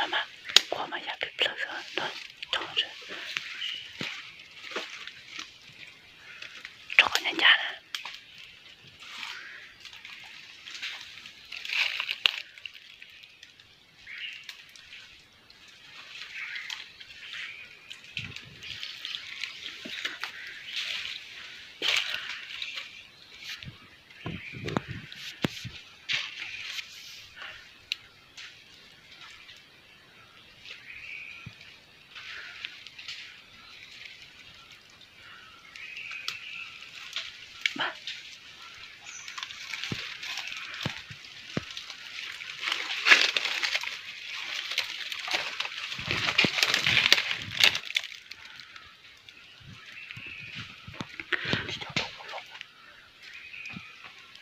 Mas mas, kua mas yam plig plawg xwb no, tso, tso qhov ncaj ncaj na.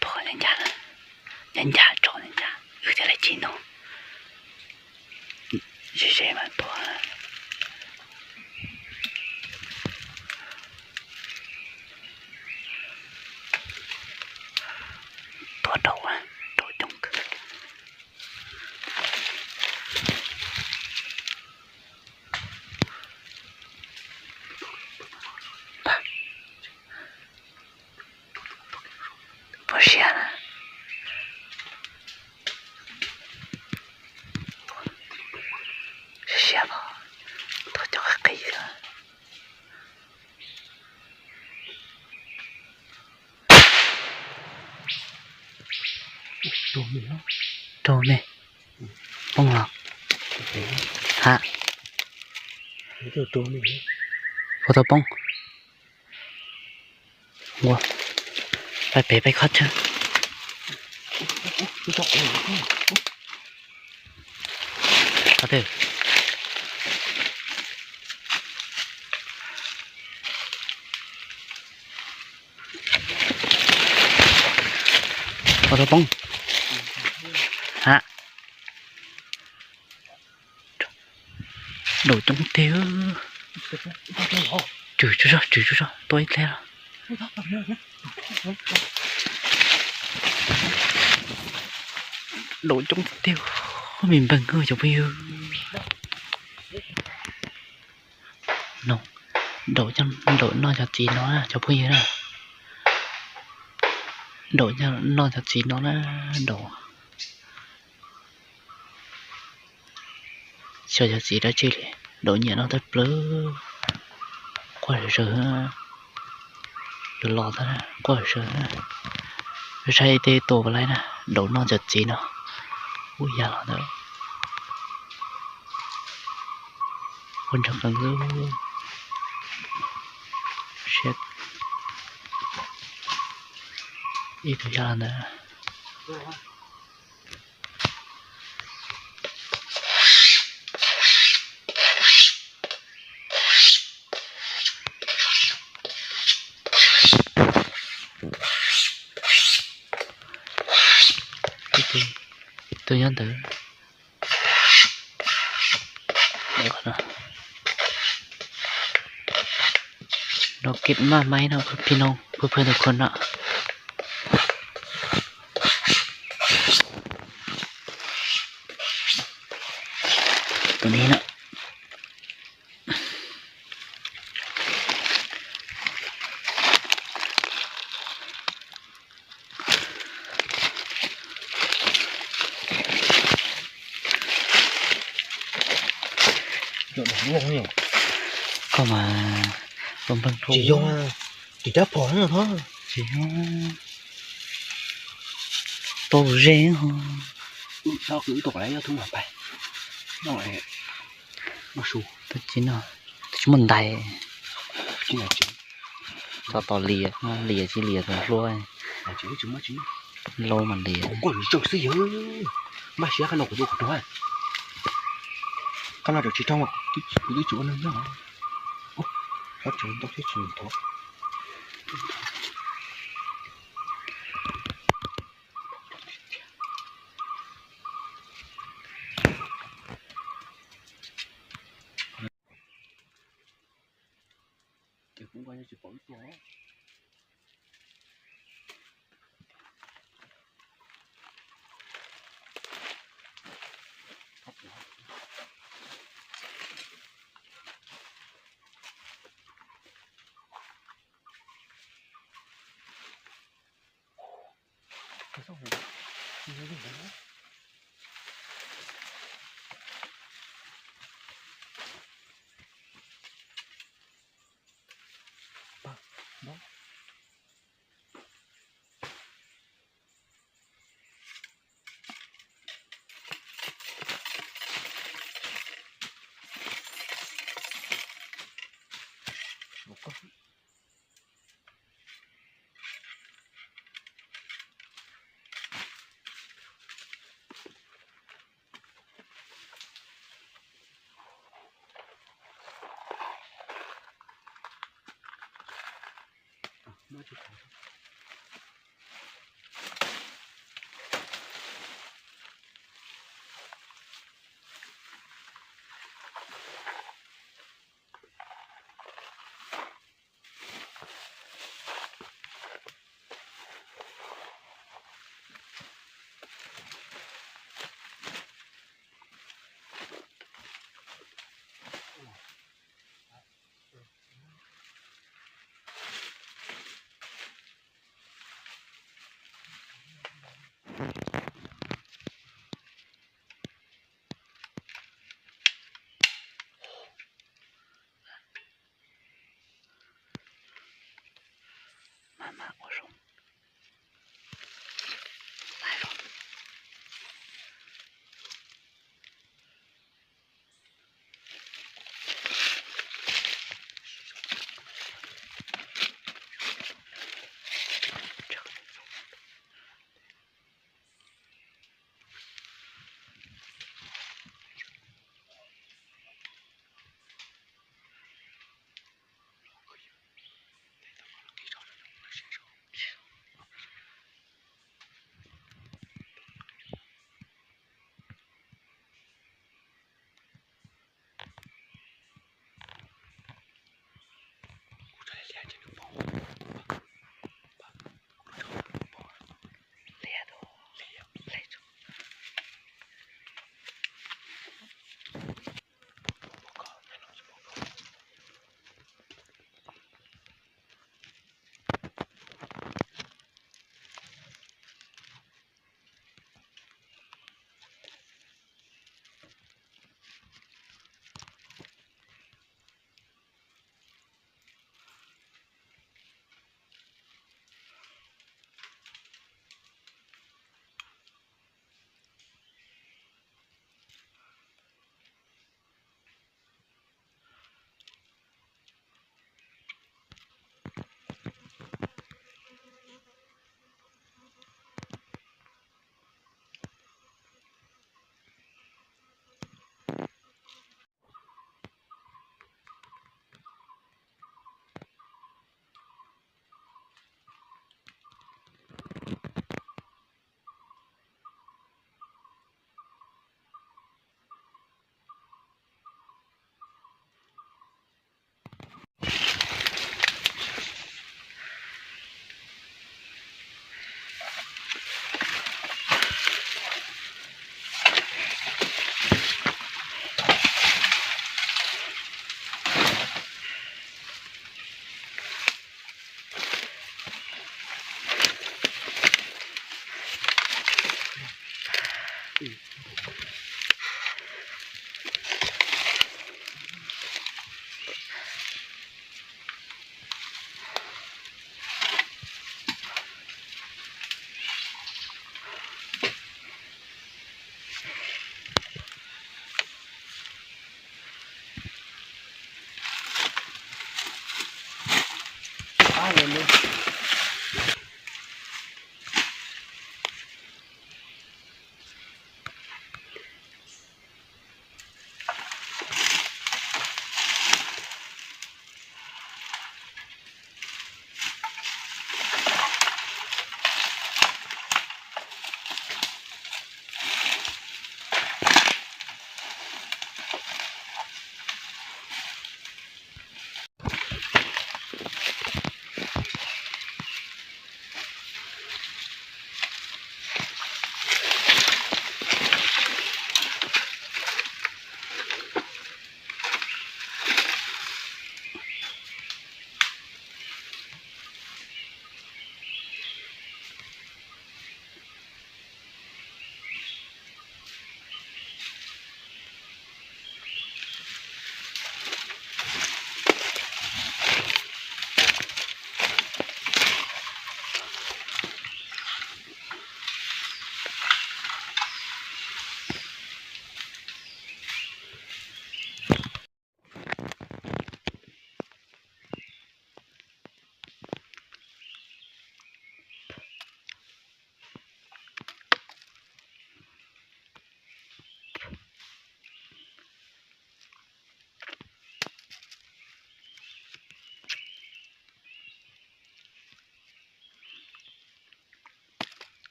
Tuag ncaj ncaj, ncaj ncaj tso ncaj ncaj, wb thiaj li tsis nug. Ze ze mas tuag. Tuag dhau, dhau coob kawg. Puas siab na? Siab siab, tuag coob qis xwb. Raug me, poob los? Ha, puas tau poob? Ua, pais pem pais qhov chaw. Qhov twg? Ua tau poob. Ha, daum coob tiag. Tswm tsuj zog, tswm tsuj zog, tua ib dleb los. Daum coob tiag, me npeeg cov phooj ywg. No, daum, daum noj cov txiv no na cov phooj ywg na. Daum noj cov txiv no na, daum. Xyov cov txiv dab tsi li, daum nyiam noj tawg plawv. Quaj zawg zawg, yuav los tag, quaj zawg zawg. Saib tej tua puas laib na, daum noj cov txiv no. Ub, ya los ntawd. Quaj nrov qees xwb. Siab. Ib tug ya los ntawd. Tus nyob ntawd. Nrau kib maj maib no phi no pw pw tus khuam no. Tus ni no. Koj mas tua npeeg rau tsis yog, tsis cab phom no tho. Tsis yog, tua ze ho. Wb tau qhov yog thub mas pais no, no su, tab tsis no, tab tsis muaj ntais. Tsis no tsis Txhob tos lias, lias tsis lias txog hlua. Lau mas lias. Kuv xwb yog, maj siab qab no kuv tua qhov rog. Qab no tseem tsis rog, kuv twb tsis ua neeg nyob. Qab tseem ntau thiab tsis thov. Ces kuv nqa tsis pom ib tug. Maj mam ua zoo. Tag los.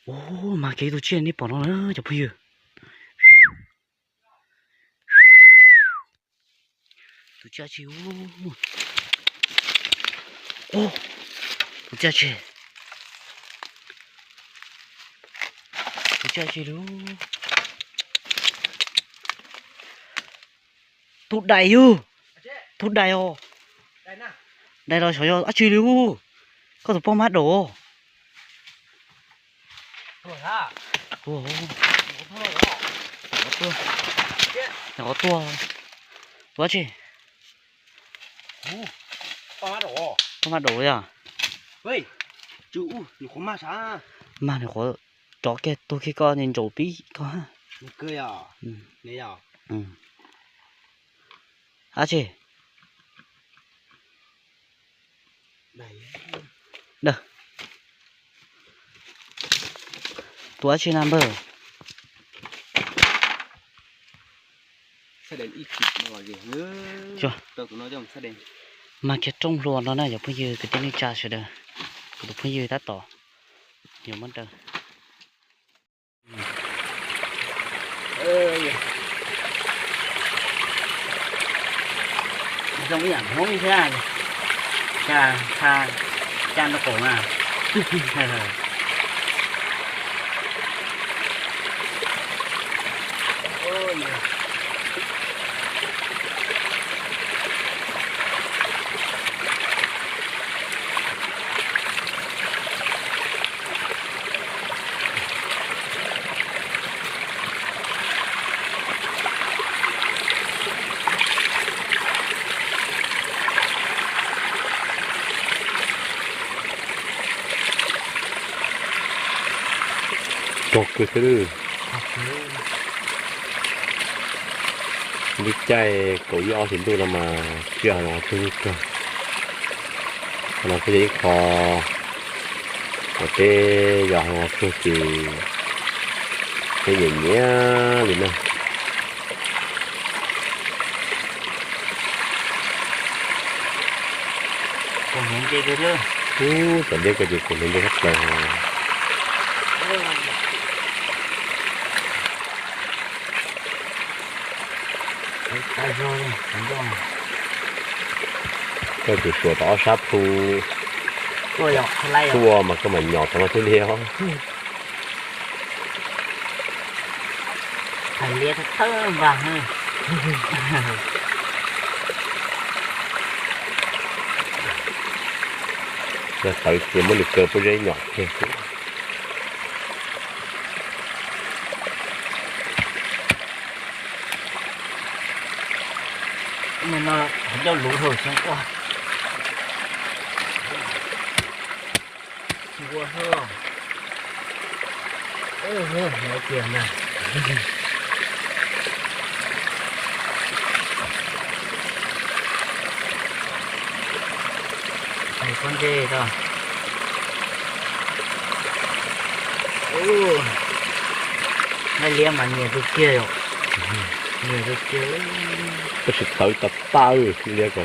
Ub, mas kev tus tsiaj nej pom no na cov phooj ywg. Tus tsiaj tsi, tus tsiaj tsi, tus tsiaj tsi lub, tus dais yug, tus dais os, dais los xyov yog dab tsi li. Koj tus poj mab daum. Qhov tuaj, tus dab tsi, poj mab daum yog, mag nws qhuav rov kiag tuag kiag koj ntsaum pib koj. Dab tsi, tus dab tsi na npawg. Mag kiag rooj hlua no na cov phooj ywg kwv tij neej tsa sawv daws. Kuv tus phooj ywg tab tom yuav muab daws. Zoo ib yam Hmoob thiab, caj, caj nraub qaum na. Tog kawg thiab. Lub caij kaum ib ob hlis ntuj no mas tsiaj hav zoov tsuag kawg. Qhov no kuj yog ib qho uas peb yos hav zoov tsuag ces peb nyiam nyiam li na. Ub, cov dej ko ces kuv hneev ntse tshaj plaws. Koj tsis suav tom ob sab plhu tuaj mas koj mam nyom tom no thiaj li os. Tawv ces muab nws kaw pob zeb nyom kiag xwb. No ncauj luv hauv xyoob ua. Tsis ua hauj, cia ntag. Pob ntseg tod. Ub, liab mas nyias tus kiag yom. Nyias tus kiag. Tab sis tawv tas tas liab ko.